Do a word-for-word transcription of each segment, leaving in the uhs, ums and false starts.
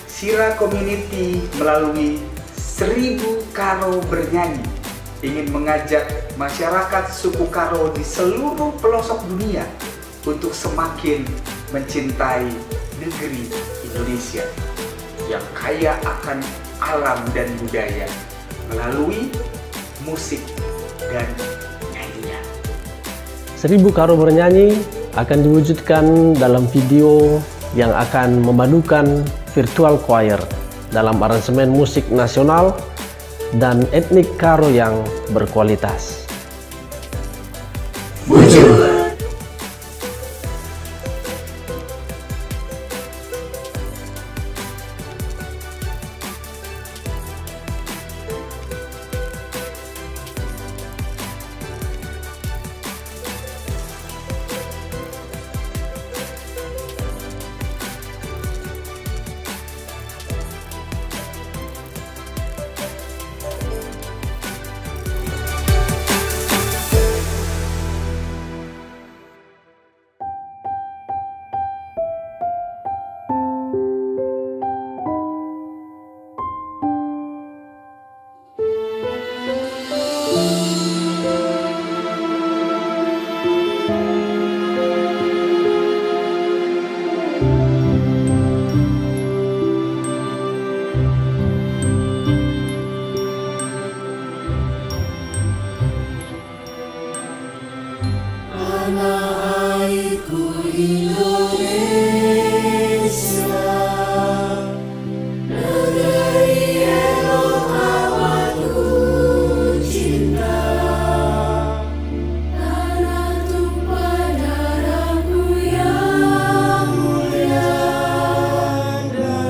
Sira Community melalui Seribu Karo Bernyanyi ingin mengajak masyarakat suku Karo di seluruh pelosok dunia untuk semakin mencintai negeri Indonesia yang kaya akan alam dan budaya melalui musik dan nyanyinya. Seribu Karo Bernyanyi akan diwujudkan dalam video yang akan memadukan virtual choir dalam aransemen musik nasional dan etnik Karo yang berkualitas. Bujur. Tanah airku Indonesia, negeri elok amatku cinta. Tanah tumpah darahku yang mulia,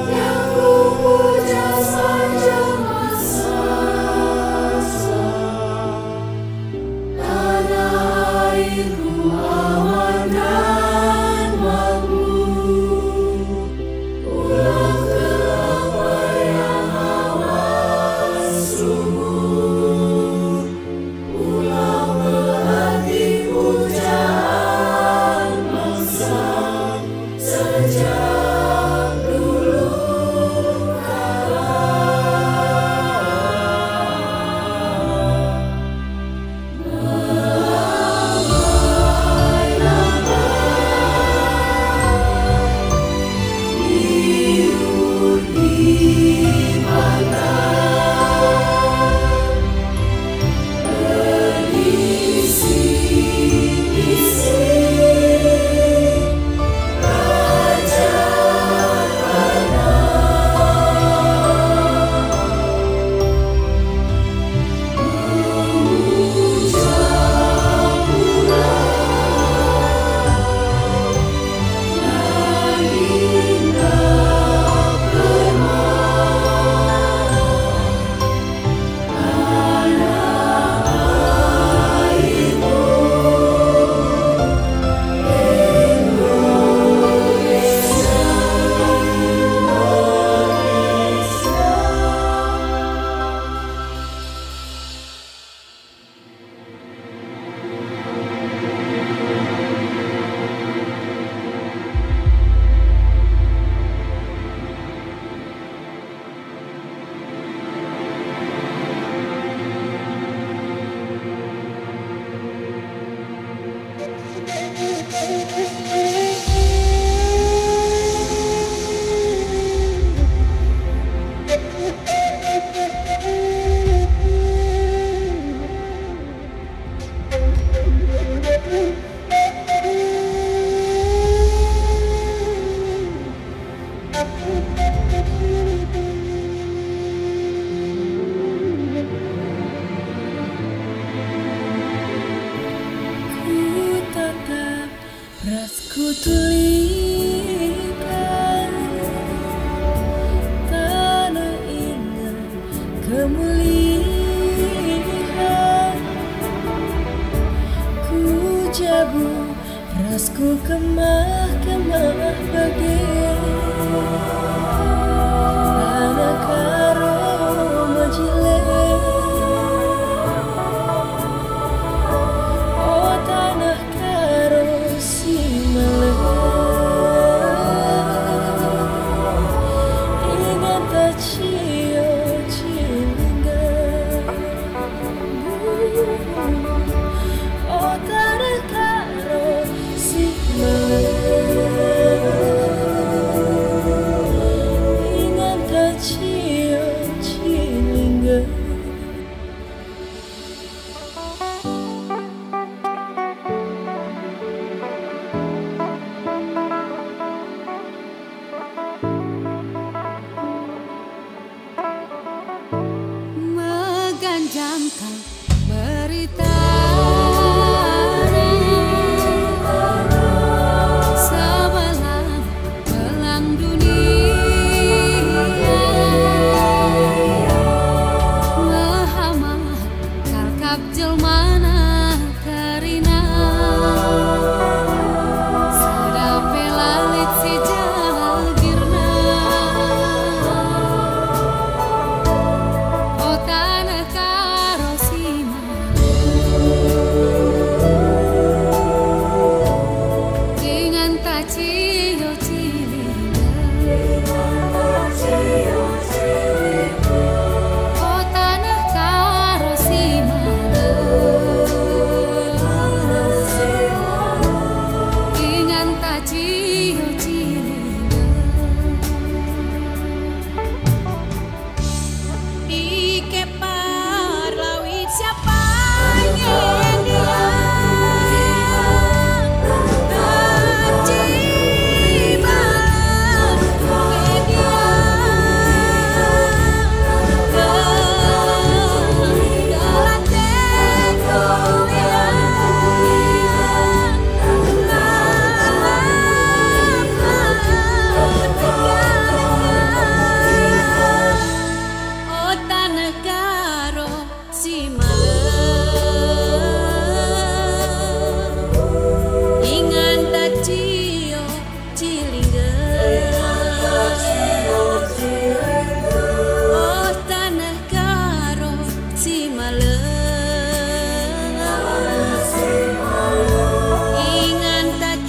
yang kupuja sepanjang masa. Tanah airku aman dan makmur, pulau kelapa yang aman subur, pulau melati pujaan bangsa sejak dulu kala. Ku tatap ras ku tulikan tanah ingan kemuliaan. Ku jabu ras ku kemah-kemah bage, tanah Karo Majilen. O tanah Karo si malem.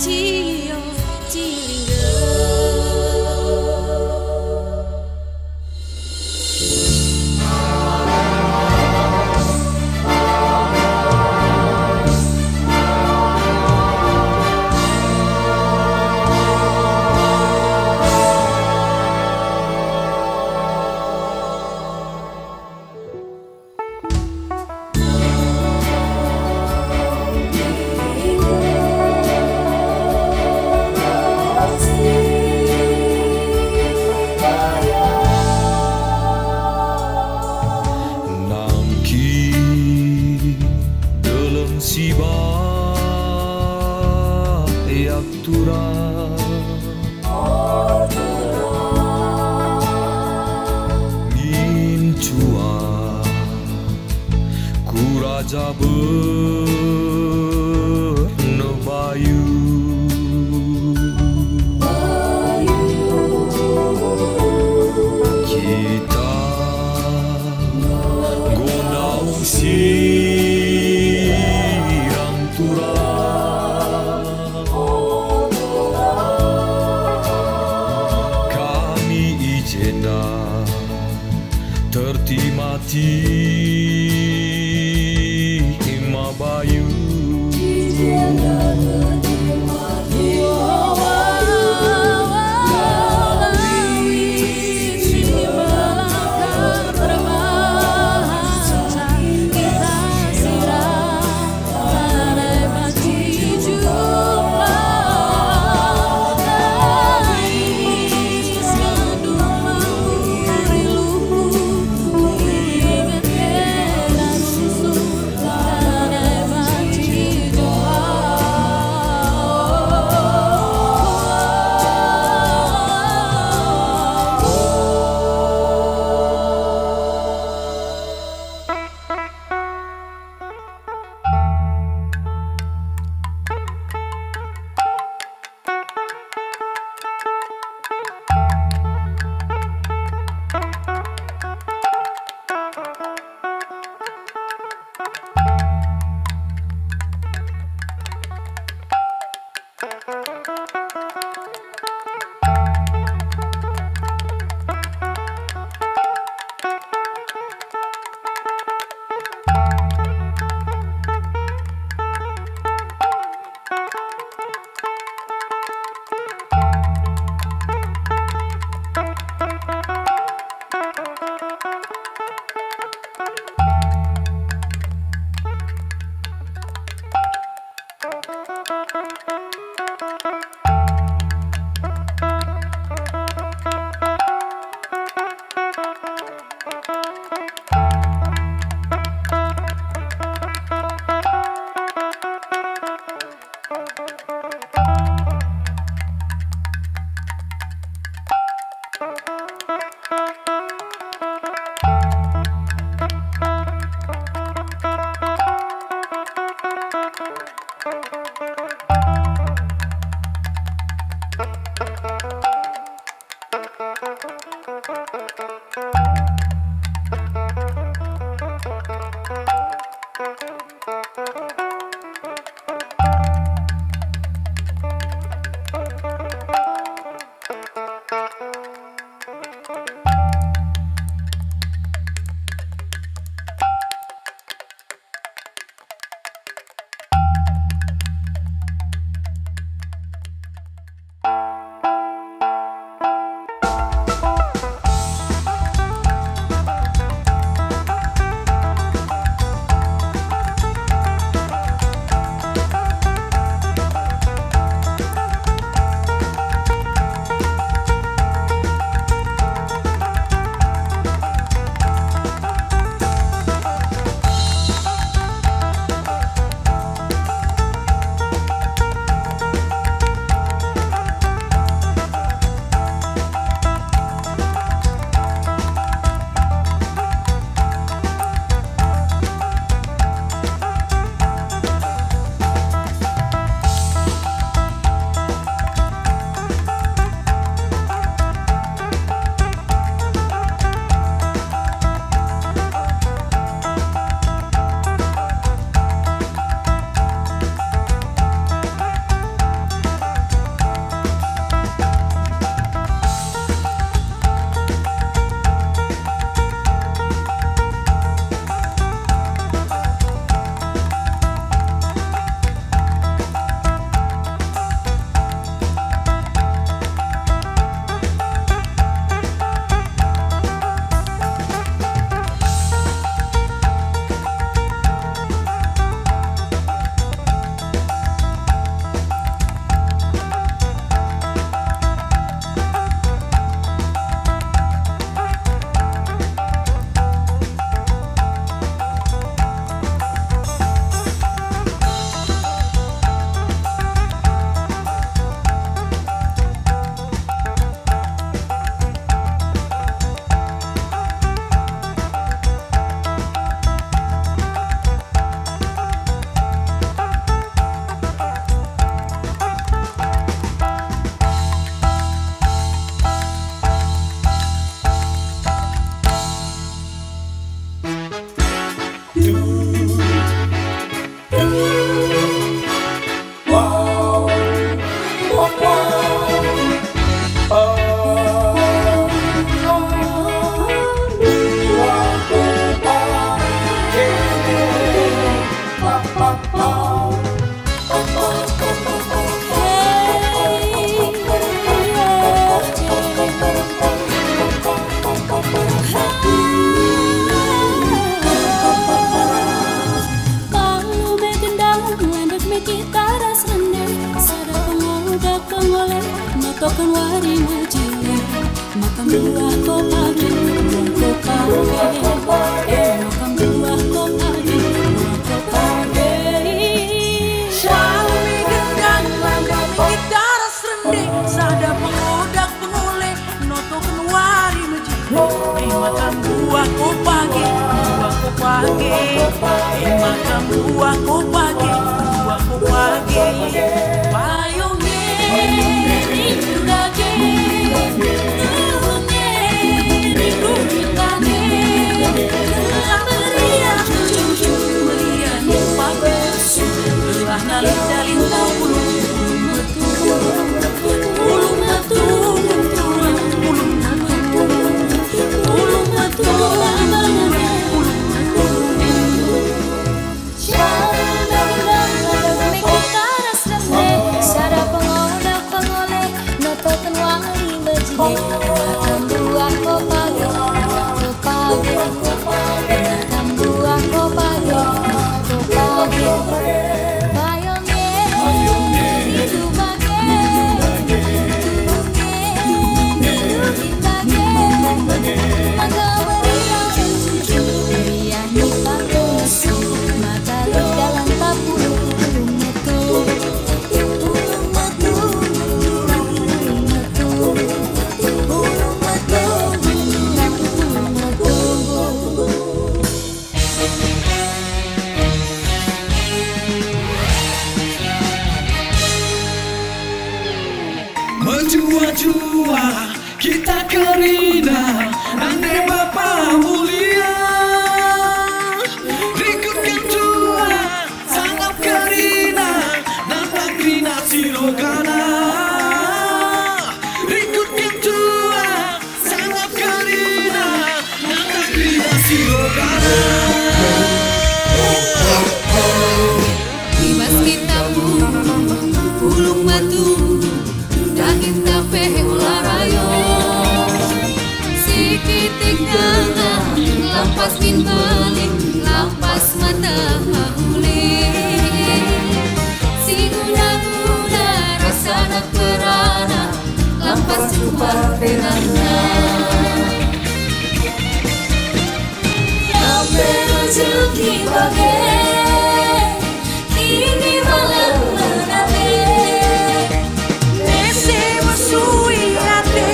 Cio Cilingga. Nangkih deleng si bayak turang. Ngincuang ku raja berneh bayu. Kita nggo ndauh sirang turang. Kami i jenda tertima-tima bayu. Palu me gendang, landek me kita ras rende, sada pengoda pengole, notoken wari mejile. Makan buah ko pagi, buah ko pagi, eh, makan buah ko pagi, buah ko pagi. Palu me gendang, landek me kita ras rende, sada pengoda pengole, notoken wari mejile. Eh, makan buah ko pagi, buah ko pagi. Eh, makan buah ko pagi, buah ko pagi. Payung e rindu dage, tulung e rindu dage. Gelah meriah, meriah ni pagi. Gelah nalih-nalih tahu. Pagi, buah ko pagi, makan buah ko pagi, buah ko pagi. Payung e rindu bage, tulung e rindu bage. Maka meriah, meriah ni pagi, maka dalan tapulung metu. Mejuah-juah kita kerina, nande Bapa mulia. Rikutken juah, sangap kerina, nanda kerina si rogana. Rikutken juah, sangap kerina, nanda kerina si rogana. I bas kita pulung metu, daging tape ola rayo. Sikitik denga, lampas min bali, lampas mata mahuli. Si guna-guna rasa anak perana, lampas jumpa perana. Lampe rejeki bage, ini malam menanti. Mese mesui ate,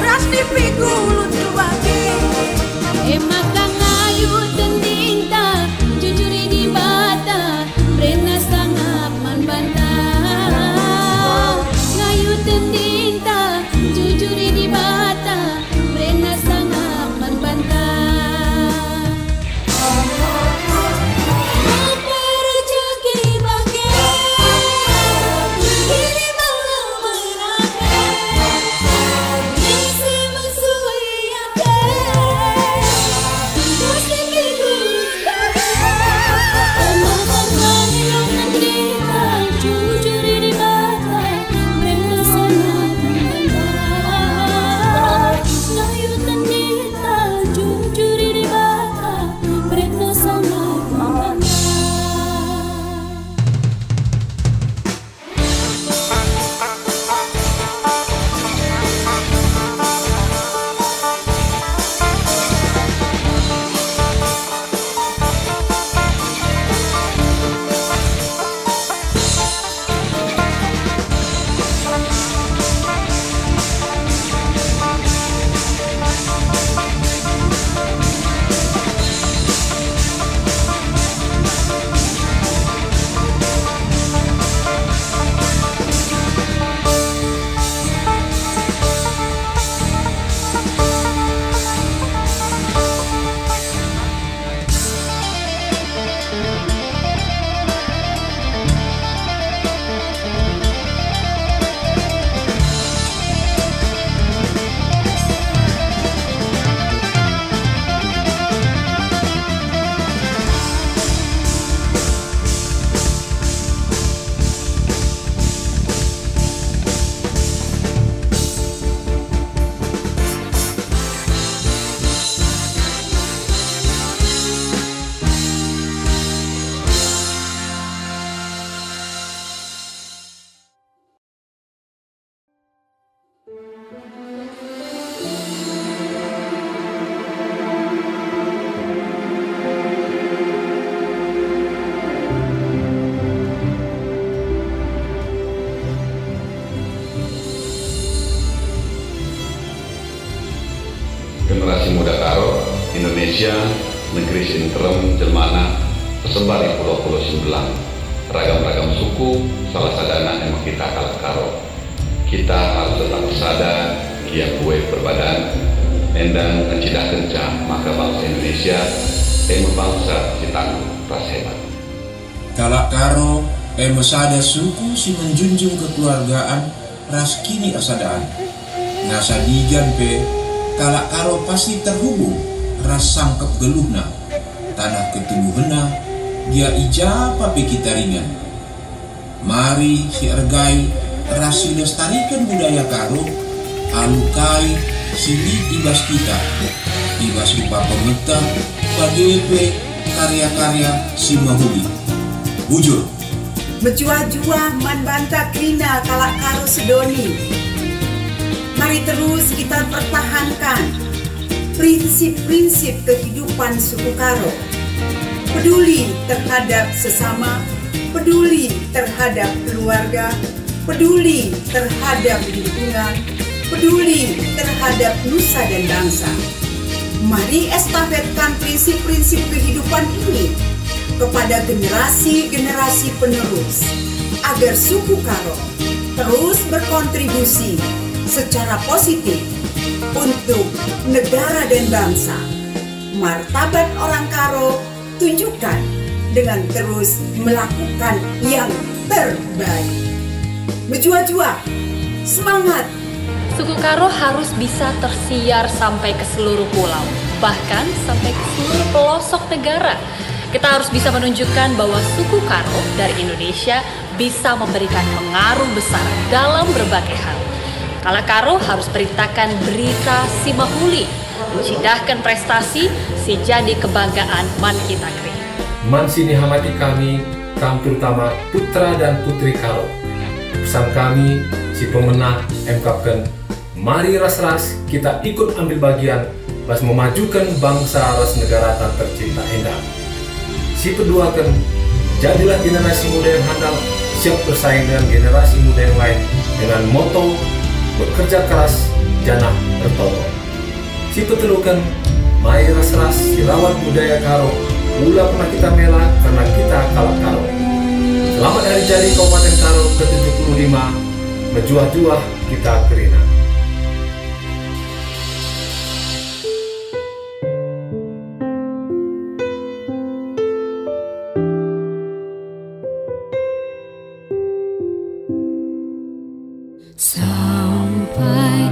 ras nipiku luntu bage. E maka ngayuken dinta, jujuri Dibata, berena sangap man banta. Ngayuken dinta, jujuri Dibata, berena sangap man banta. Muda Karo, Indonesia, negeri si nterem jelmana, tersebar i pulau-pulau si mbelang. Ragam-ragam suku, salah sadana e me kita kalak Karo. Kita harus tetap ersada, gia mbue perbadan, enda ngencidahkenca maka bangsa Indonesia, e me bangsa si tangguh ras hebat. Kalak Karo e me sada suku si menjunjung kekeluargaan ras kinipersadaan. Nasa digan pe, kalak Karo pasti terhubung ras sangkep geluhna, tanah ketubuhenna, gia i ja pe kita ringan. Mari si ergai ras si lestariken budaya Karo alu kai si lit i bas kita, i bas rupa pemeta, bage pe karya-karya si mehuli. Bujur. Mejuah-juah man banta kerina kalak Karo sedoni. Mari terus kita pertahankan prinsip-prinsip kehidupan suku Karo. Peduli terhadap sesama, peduli terhadap keluarga, peduli terhadap lingkungan, peduli terhadap nusa dan bangsa. Mari estafetkan prinsip-prinsip kehidupan ini kepada generasi-generasi penerus, agar suku Karo terus berkontribusi secara positif untuk negara dan bangsa. Martabat orang Karo tunjukkan dengan terus melakukan yang terbaik. Mejuah-juah, semangat! Suku Karo harus bisa tersiar sampai ke seluruh pulau, bahkan sampai ke seluruh pelosok negara. Kita harus bisa menunjukkan bahwa suku Karo dari Indonesia bisa memberikan pengaruh besar dalam berbagai hal. Kalak Karo harus beritakan berita si mehuli, ncidahken prestasi si jadi kebanggaan man kita kerina. Man si nihamati kami, kam terutama putra dan putri Karo. Pesan kami si pemena e me akapken, mari ras-ras kita ikut ambil bagian bas memajuken bangsa ras negarata tercinta enda. Si peduaken, jadilah generasi muda yang handal, siap bersaing dengan generasi muda yang lain dengan moto bekerja keras janah ertoto. Si peteluken, mari ras-ras si rawat budaya Karo, ula pernah kita mela kerna kita kalak Karo. Selamat Hari Jadi Kabupaten Karo ke tujuh puluh lima, mejuah-juah kita kerina. Sampai